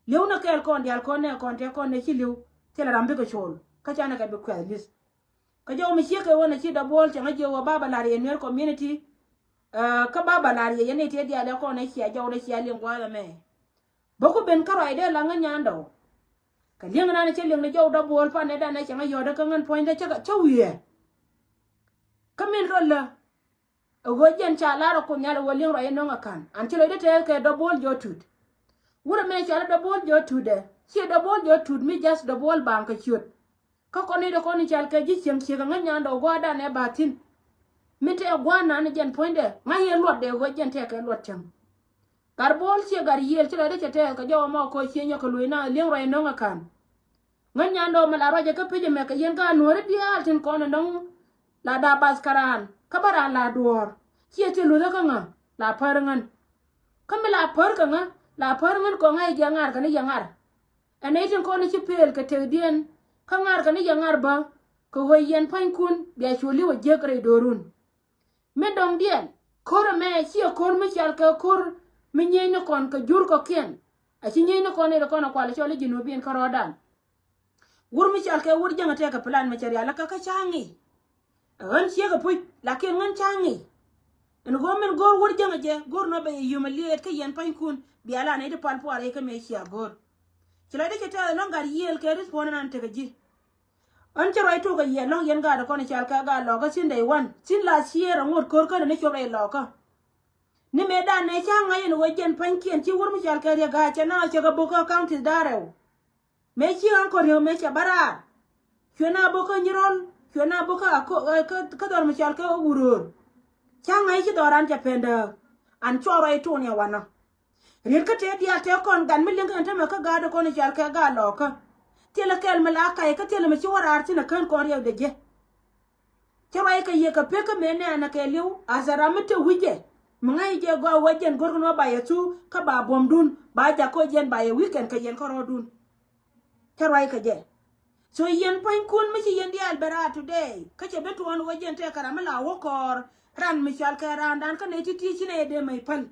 Li̱w ni kɛɛl kɔn diaal kɔn nɛ kɔn tɛ kɔn nɛ ci li̱w. Thilɛ ram bikɛ col kä canɛ kɛ bi kuɛth li̱th. Kä jɔw mi ciek kɛ ɣöö nɛ ci dɔbuɔl cɛ ŋä jiɛ wä baba lar yɛ Nuer community. Kä baba lar yɛ yɛn i̱ tiɛ diaal ɛ kɔn ɛ cia jɔw dɛ cia liŋ gua̱a̱th ɛmɛ. Bä ku ben kä ruacdɛ la ŋä nyandɔw. Kɛ liŋ nan cɛ liŋ ni jɔw dɔbuɔl pan ɛ dan ɛ cɛ ŋä yɔ̱ɔ̱dɛ kä ŋän puɔ̱nydɛ cä wi̱i̱ɛ. Kä min rɔ lä. Ɛ ɣöö jɛn ca lar ɛ Kuoth Nhial ɛ ɣöö liŋ ruac inɔŋ ɛ ka̱n an ci lɔcdä tɛth kɛ dɔbuɔl jɔ̱ɔ̱t tut. Wurɛ mëë cɔal i̱ dɔbuɔl jɔ̱ɔ̱t tutdɛ ciɛ dɔbuɔl jɔ̱ɔ̱t tut mi jath dɔbuɔl baaŋ kɛ ciöt. Kä kɔn i̱ dee kɔn i̱ cɔal kɛ ji̱ cieŋ ciek ɛ ŋäc nyandɔw gua̱a̱r dan ɛ ba̱a̱ thi̱n. Mi tɛɛ gua̱a̱r nan i̱ jɛn puɔ̱nydɛ ŋa̱c yɛ luɔtdɛ ɛ ɣöö jɛn tɛɛ kɛ luɔt cäŋ. Gat buɔl ciɛ gat yiëël ci lɔcdä cɛ tɛth kɛ jɔw ɛmɔ kɛ ɣöö cië nyɔk kɛ luc na liŋ ruac inɔŋ ɛ ka̱n. Ŋän nyandɔɔ mi la ruacɛ kä pec ɛmɛ kɛ yɛn kä a nuɔ̱ɔ̱ri diaal tin kɔn ɛnɔŋ. La da̱a̱ bath kä raan kä bä raan la duɔ̱ɔ̱r ciɛ ti luthä kä ŋä la pär ŋän. Kä mi la pär kɛ ŋä la pär ŋän kɔŋ ŋa̱c jɛ ŋa̱r kɛ ni yɛ ŋa̱r. Ɛn nɛy tin kɔn ci pëël kɛ tekdiɛn kä ŋa̱r kɛ ni yɛ ŋa̱r bä kɛ ɣöö yɛn pa̱nykun bia cu li̱w ɛ jiäk rɛy do̱run. Mi dɔ̱ŋdiɛn ko̱r ɛmɛ ciɛ ko̱r mi cal kɛ ko̱r mi nyiecni kɔn kɛ jur kɔ̱kiɛn. A ci nyiecni kɔn nɛy ti kɔn ɛ kual cɔl i̱ ji̱ nubiɛn kä rɔɔdan. Wur mi cal kɛ wur jäŋ tɛkɛ plan mi cɛ rial kä kä ca ŋi̱i̱c. Ɣän ciek a puc lakin ɣän ca ŋi̱i̱c. Ɛn ɣöö min go̱o̱r wur jäŋ jɛ go̱o̱r nɔ bɛ yɛ yum a liet kä yɛn pa̱nykun bia la nɛy ti pal puar yɛ kä mëë cia go̱o̱r. Ci la dee cɛ tɛth ɛlɔ̱ŋ gat yiëël kɛ respond ɛn an tekɛ ji̱. Ɣän cä ruac tok a yiɛl lɔ̱ŋ yɛn gaat kɔn i̱ cal kɛ gaat lɔkä thin day one thin last year a ŋot ko̱r känɛ ni cop rɛy lɔkä. Ni mëë dan nɛ ca ŋa̱c ɛn ɣöö jɛn pa̱nykiɛn ci wur mi cal kɛ riɛk gaat cɛ na cɛ kɛ bo̱k kä counties da̱rɛw. Mëë ci ɣän kɔn riɛk mëë cɛ bä raar. Cuɛ na bo̱k kä nyirɔl cuɛ na bo̱k kä kä dhɔr mi cal kɛ wuröör. Ca ŋa̱c ci dhɔran cɛ pɛn dääk an cɔɔr rɔy tuun yɛ wanɔ. Riet kä tëë diaal tëë kɔn gat mi liŋ kɛn tämɛ kä gaat kɔn i̱ cal kɛ gaat lɔɔkä. Thilɛ kɛl mi la kac kä thilɛ mi ci wä raar thin a kän kɔn riɛk dee jɛ. Cä ruac kɛ yɛ kɛ pek kä mëë nɛɛnɛ kɛ li̱w as a ram mi te wi̱c jɛ. Mi ŋa̱c jɛ gɔaa wä jɛn go̱rkɛ ni wä ba yɛ thuk kä ba buɔ̱mdun ba jak kä jɛn ba yɛ weekend kɛ yɛn kä rɔɔdun. Cä ruac kɛ jɛ. So yɛn puɔ̱nykun mi ci yɛn diaal bɛ raar today kä cɛ ben tuɔɔn wä jɛn tɛkɛ ram mi la wä kɔɔr ran mi cɔal kɛ raandan kä nɛy ti̱ti̱ ci nɛy dee mɛy päl.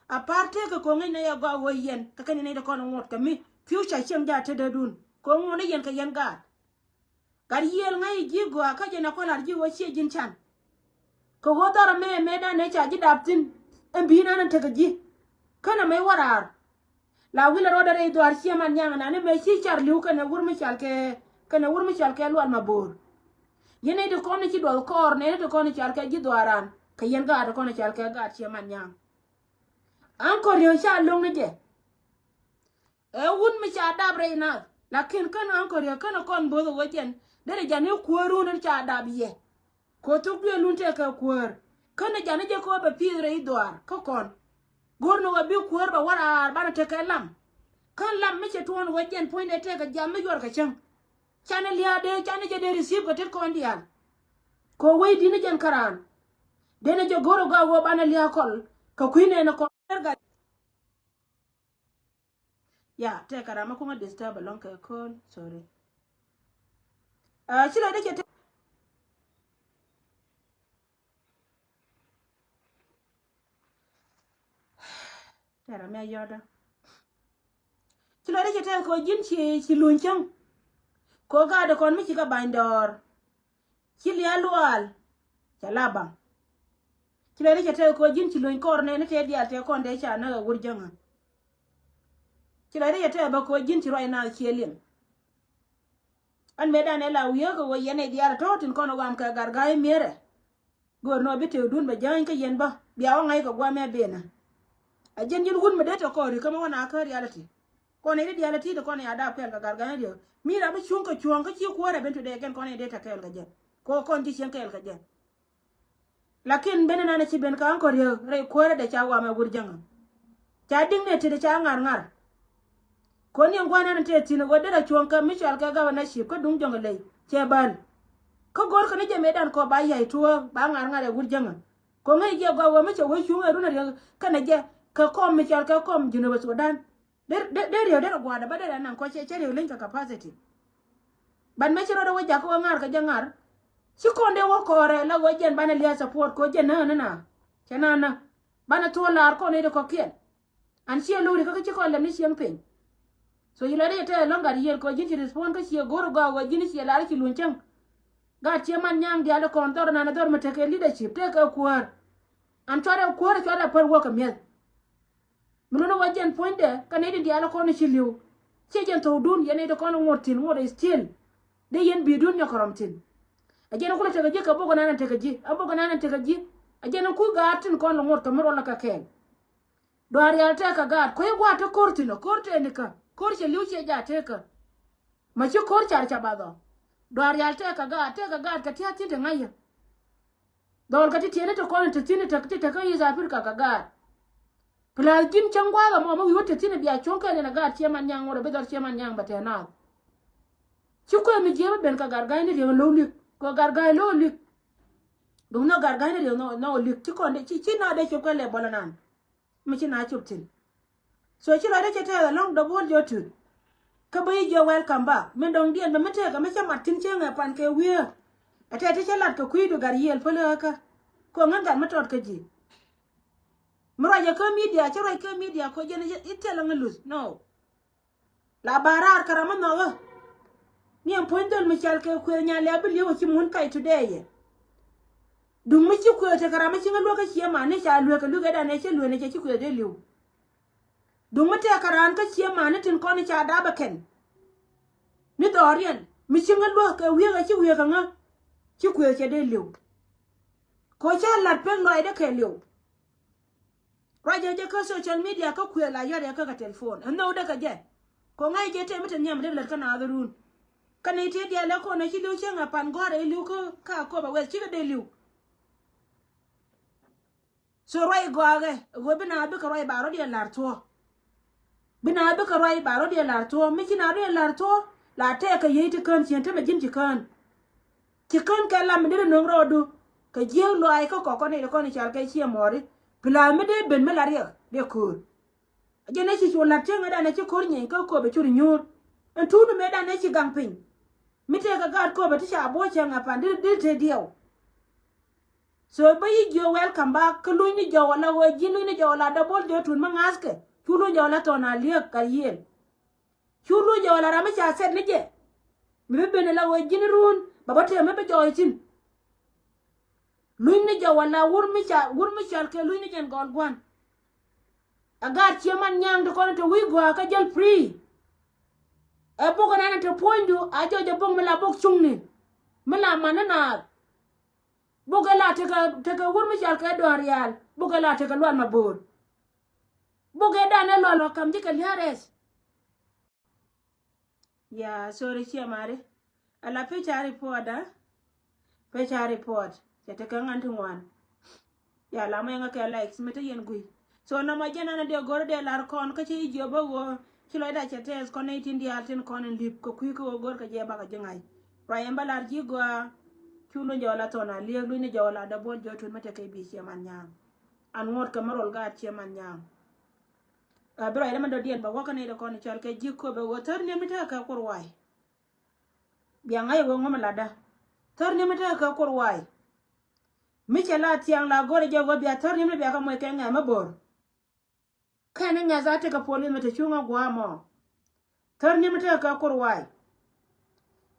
A pa̱r tëëkɛ ko̱ŋ i̱ nɛy ɛ gɔaa wä yɛn kɛ kɛn i̱ nɛy dee kɔn ɛ ŋuɔ̱t kɛ mi future cieŋ jaat tetdädun ko̱ŋ ŋuɔ̱t i̱ yɛn kɛ yɛn gaat. Gat yiëël ŋa̱c i̱ ji̱ gɔaa kä jɛn a kua̱r la̱r ji̱ wä ciɛ ji̱n can. Kɛ ɣöö dhɔr ɛmɛ mëë dan ëë ca ji̱ dap thi̱n ɛn bi̱i̱ nan ɛn tekɛ ji̱. Känɛ mëë wä raar. La wi̱lɛ rɔɔdɛ rɛy dhuaar ciɛ man nyaŋ ɛnan ni mëë ci car li̱w kɛnɛ wur mi cal kɛ kɛnɛ wur mi cal kɛ lual ma bo̱o̱r. Yɛn nɛy ti kɔn i̱ ci duɔth kɔɔr nɛy ti kɔn i̱ cal kɛ ji̱ dhuaaran kɛ yɛn gaat ti kɔn i̱ cal kɛ gaat ciɛ man nyaŋ. Aŋkɔr yɛ ca lo̱ŋ ni jɛ. Ɛ wun mi ca dap rɛy nath lakin kän aŋkɔr yɛ kän ɛ kɔn bo̱th ɛ wecɛn derɛ jani kuäärun in ca dap yɛ. Kɛ thuk duël lun tëëkɛ kuäär kän ɛ jani jɛ kɛ wä bɛ pi̱i̱th rɛy dhuaar kä kɔn. Go̱r ni wä bi kuäär bɛ wä raar banɛ tekɛ lam. Kän lam mi cɛ tuɔɔn wecɛn puɔ̱nydɛ tëëkɛ jam mi yuɔrkɛ cäŋ. Canɛ lia̱a̱ dee canɛ jɛ dee receive kɛ tet kɔn diaal. Kɛ wec di̱n ni jɛn käraan. Denɛ jɛ go̱r ɛ gɔaa wä banɛ lia̱a̱ kɔl kɛ kui̱ nɛɛnɛ kɔn. Ya tɛkɛ ram mi kuŋä disturb alɔŋ kɛ köl. Sorry. Ci lɔcdä cɛ tɛk. Tɛrɛ mɛ yɔdä. Ci lɔcdä cɛ tɛk kɛ ji̱n ci ci luny cäŋ. Kɛ ɣöö gaat kɔn mi ci kɛ bany dɔɔr. Ci lia̱a̱ luaal. Cɛ la baŋ. Ci lɛ ni cɛ tɛk kɛ ji̱n ci luny kɔr nɛn ni tëë diaal tëë kɔn dee ca näk ɛ wur jäŋä. Ci lɛ ni cɛ tɛk bä kɛ ji̱n ci ruac naath cië liŋ. Ɛn mëë danɛ la wiee kɛ wä yɛn ɛ diaal tɔ̱ tin kɔn ɛ wam kɛ gar ga̱a̱c mi̱erɛ. Go̱o̱r nɔ bi tëëkdun bɛ jäny kä yɛn bä bia wä ŋa̱c kɛ guamɛ benä. A jiɛn ji̱n wun mi dee tɔ kɔɔri kä mi wä na kä reality. Kɔn iri diaal iti ti kɔn ya dap kɛɛl kɛ gar ga̱ny riek mi rap mi cuŋ kɛ cuɔ̱ɔ̱ŋ kä ci kuäärɛ ben today again kɔn iri dee tɔ kɛɛl kɛ jɛ. Kɔ kɔn ji̱ cieŋ kɛɛl kɛ jɛ. Lakin ben inan ci ben kä aŋkɔ riek rɛy kuäärɛ dee ca wamɛ wur jäŋä. Ca diŋ ne ti dee ca ŋar ŋar. Kɔn yɛn gua̱n ɛn tëë thi̱n ɣöö derɛ cuɔ̱ŋ kɛ mi cɔal kɛ governorship kä duŋ jɔ̱ŋ ley cɛ bäl. Kä go̱rkɛ ni jɛ mëëdan kɔ ba ya̱c tuɔ̱ɔ̱k ba ŋa̱r ŋa̱r ɛ wur jäŋä. Kɔ ŋäc jɛ gɔaa ɣöö mi cɛ wee cuŋ ɛ run ɛ riek kɛnɛ jɛ kɛ kɔm mi cɔal kɛ kɔm Junub Sudan. Derɛ derɛ riek derɛ gua̱a̱dɛ bä derɛ naŋ kɔ cɛ cɛ riek leny kɛ capacity. Ban mɛ ci rɔɔdɛ wä jakä wä ŋa̱r kɛ jɛ ŋa̱r. Ci kɔn dee wä kɔɔrɛ la ɣöö jɛn banɛ lia̱a̱ support kɛ ɣöö jɛn näk ni na cɛ na na banɛ thuɔ̱ɔ̱ laar kɔn i̱ di kɔ̱kiɛn. An ciɛ lo̱ri kä kä ci kɔn lɛm ni cieŋ piny. So yi lɔcdä cɛ tɛth ɛlɔ̱ŋ gat yiël kɛ ɣöö ji̱n ci respond kä ciɛ go̱r ɛ gɔaa ɣöö ji̱n ciɛ lar ci luny cäŋ. Gaat ciɛ man nyaŋ diaal ikɔn dhɔr nan ɛ dhɔr mi tekɛ leadership tekɛ kuäär. An cuarɛ kuäär cuarɛ päl wäkɛ mi̱eth. Mi luni wä jɛn puɔ̱nydɛ kä nɛy tin diaal ikɔn ci li̱w. Ciɛ jɛn tho̱o̱kdun yɛn nɛy ti kɔn ŋot thi̱n ŋot ɛ still. Dee yɛn bi̱i̱dun nyɔk kɛ rɔm thi̱n. Ɛ jɛn kulɛ tekɛ ji̱ kɛ bok ɛnan ɛ tekɛ ji̱ ɛ bok ɛnan ɛ tekɛ ji̱. Ɛ jɛn kui̱ gaat tin kɔn lɛ ŋot kɛ mi ruɔl kɛ kɛɛl. Duaar rial tɛɛkä gaat kuec gua̱a̱r te ko̱r thi̱n ɛ ko̱r tɛɛnikä ko̱r cɛ li̱w ciɛ jaat tɛɛkä. Ma ci ko̱r car ca bath ɔ. Duaar rial tɛɛkä gaat tɛɛkä gaat kɛ tia̱a̱ thi̱n te ŋa̱c yɛ. Dhɔl kɛ ti tiɛni te kɔn te thi̱n te te kä East Africa kɛ gaat. Plus ji̱n cäŋ gua̱a̱th ɛmɔ mi wi̱i̱ wä te thi̱n bia cuɔ̱ŋ kɛn in ɛ gaat ciɛ man nyaŋ ŋot ɛ bi dhɔr ciɛ man nyaŋ bɛ tɛɛ naath. Ci kueth mi jiɛɛm ben kɛ gat ga̱a̱cni riɛk lo̱w lik kɛ gat ga̱a̱c lo̱w lik. Duŋ nhɔk gat ga̱a̱cni riɛk nhɔk lik ci kɔn ci ci naath dee cop kɛ lɛ bɔl ɛnan. Mi ci na cop thi̱n. So ci lɔcdä cɛ tɛth ɛlɔ̱ŋ dɔ̱p wol jɔ̱ tuth. Kä bä yi jiɔ welcome back min dɔ̱ŋ diɛn bä mi tëëkä mi cä mat thi̱n cä ŋɛ pan kɛ wiee. Ɛ tɛth ti cä lat kɛ kui̱du gat yiëël pälä kä. Kɔ ŋän gat mi tɔt kä ji̱. Mi ruacɛ kä media cä ruac kä media kɔ jɛn i̱ thilɛ ŋä luth no. La ba raar kɛ ram mi nhɔkä. Ni ɛn puɔ̱ny dhöl mi cal kɛ kuëë nyan lɛ bi li̱w ɛ ci mun kac today yɛ. Duŋ mi ci kuëë tekɛ ram mi ci ŋä luäk kä ciɛ man ni ca luäk kɛ luäk ɛ dan ɛ cä luäk ni cɛ ci kuëë dee li̱w. Duŋ mi tɛɛkɛ raan kä ciɛ man ni tin kɔn ni ca dap ɛ kɛn. Ni dhɔriɛn mi ci ŋä luäk kɛ wiek ɛ ci wiek kɛ ŋä. Ci kuëë cɛ dee li̱w. Kɔ ca lat pek lɔcdɛ kɛ li̱w. Ruacɛ jɛ kä social media kä kuëë la yɔt yɛ kä kɛ telephone ɛn nhɔw dee kɛ jɛ. Kɔ ŋa̱c jɛ tëë mi te nhiam dee lät kä naath run. Kä ni tëë diaal lɛ kɔn ɛ ci li̱w cieŋ ɛ pan gɔ̱a̱r ɛ li̱w kä kä Akobo West cikɛ dee li̱w. So ruac gɔakɛ ɣöö bi na bikɛ ruac ba rɔ̱diɛn la̱r thuɔ̱ɔ̱. Bi na bikɛ ruac ba rɔ̱diɛn la̱r thuɔ̱ɔ̱ mi ci na rɔ̱diɛn la̱r thuɔ̱ɔ̱ la tɛɛkɛ yiey ti kään cieŋ temɛ ji̱n ci kään. Ci kään kɛ lam mi deri nöŋ rɔɔdu kɛ jiääk luaac kä kɔk kɔn i̱ kɔn i̱ cal kɛ ciɛ mɔɔri. Pi la̱a̱th mi dee ben mi la riɛk dee köör. Jɛn ɛ ci cu la̱t cieŋ ɛ dan ɛ ci ko̱r nyieeny kä kööp ɛ cur nyuur. Ɛn tuut mi dan ɛ ci gaŋ piny. Mi tëëkɛ gaat kööp ɛ ti ca buɔ̱c cieŋ ɛ pan deri deri te diɛw. So bä yi jiö welcome back kä luny ni jɔw ala ɣöö ji̱n luny ni jɔw ala dɔbol jɔw tun mä ŋa̱thkɛ cu luny jɔw ala thɔn a liek ka yiël. Cu luny jɔw ala ram mi ca sɛt ni jɛ. Mi bi ben ala ɣöö ji̱n run ba bä tëë mi bi jɔw ithin. Luny ni jɔw ala wur mi ca wur mi cɔal kɛ luny ni jɛn gɔl gua̱n. A gaat ciɛ man nyaŋ ti kɔn te wi̱i̱ gɔaa kä jäl free. Ɛ bok ɛnan te puɔ̱nydu a jɔc ɛ bok mi la bok cuŋni. Mi la man ni naath. Bok ɛ la tekɛ tekɛ wur mi cɔal kɛ dɔ̱a̱n rial bok ɛ la tekɛ lual ma bo̱o̱r. Bok ɛ dan ɛ lual ɔ kam ji̱ kɛ lia̱a̱ rɛs. Ya sorry ciɛ mari. Ala pecari puɔt a pecari puɔt cɛ tekɛ ŋa̱n ti ŋuan. Ya lamɔ yɛn ŋä kɛ likes mi te yɛn gui. So nɔmɔ jɛn an a dee go̱r dee lar kɔn kä ci jiö bä ɣöö ci lɔcda cɛ tɛth kɔn nɛy tin diaal tin kɔn in lip kɛ kui̱ kä ɣöö go̱r kɛ jɛ bakɛ ji̱ ŋa̱c. Ruac ɛn bä lar ji̱ gɔaa. Cu luny jɛ wä la thɔn a liek luny ni jɛ wä la dɔbol jɔ̱ tun mi te kɛ bi ciɛ man nyaŋ. An ŋuɔ̱t kɛ mi rol gaat ciɛ man nyaŋ. A bi ruac dämɛ dɔ̱diɛn bɛ wäkä nɛy dɛ kɔn cɔl kɛ ji̱ köpɛ ɣöö thär niɛm mi tekɛ kɛ kur wa̱a̱y. Bia ŋa̱c ɛ ɣöö ŋɔ̱mɛ latdä thär niɛm mi tekɛ kɛ kur wa̱a̱y. Mi cɛ la thiaŋ la go̱rɛ jɛ ɣöö bia thär niɛm ni bia kɛ moc kɛ ŋɛ̈mɛ bo̱r. Kɛn ni ŋɛ̈th a tekɛ puɔl in mi te cuŋä gua̱a̱ mɔ. Thär niɛm mi tekɛ kɛ kur wa̱a̱y.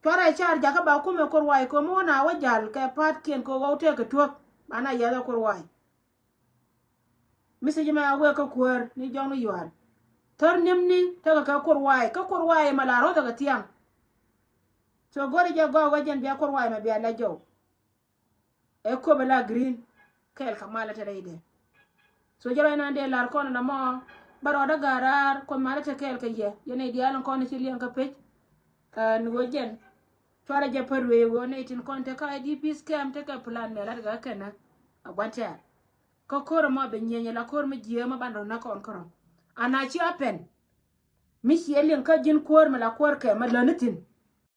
Cuarɛ car jakä ba kumɛ kur wa̱a̱y ko̱mi wä na wä jal kɛ pa̱a̱tkiɛn kɛ ɣɔw tekɛ tuäk ba na yɛth ɛ kur wa̱a̱y. Message mɛ a wee kä kuäär ni jɔŋ ni yual. Thär niɛm ni tekɛ kɛ kur wa̱a̱y kä kur wa̱a̱y mɛ la ro̱thɛ kɛ thiaŋ. So go̱ri jɛ gɔw wä jɛn bia kur wa̱a̱y mɛ bia la jɔw. Ɛ kuɔpɛ la green kɛɛl kɛ malä te rɛydɛ. So jɛ rɔy nan dee lar kɔn na mɔ bä rɔɔdä ga̱a̱r raar kuɔth malä te kɛɛl kɛ yɛ yɛn nɛy diaal in kɔn ci liɛŋ kä pec. Ni ɣöö jɛn cuarɛ jɛ pär wee ɣöö nɛy tin kɔn te kä I D P scam tekɛ plan mɛ lat ɣä kɛnä. A gua̱n tɛ̈r kä ko̱r ɛmɔ bɛ nyieny ala ko̱r mi jiääk mi ban rɔ näk kɔn kärɔ̱. Ana ci a pɛn mi ciɛ liŋ kä ji̱n kuäär mi la kuäär kɛ mi läni thi̱n.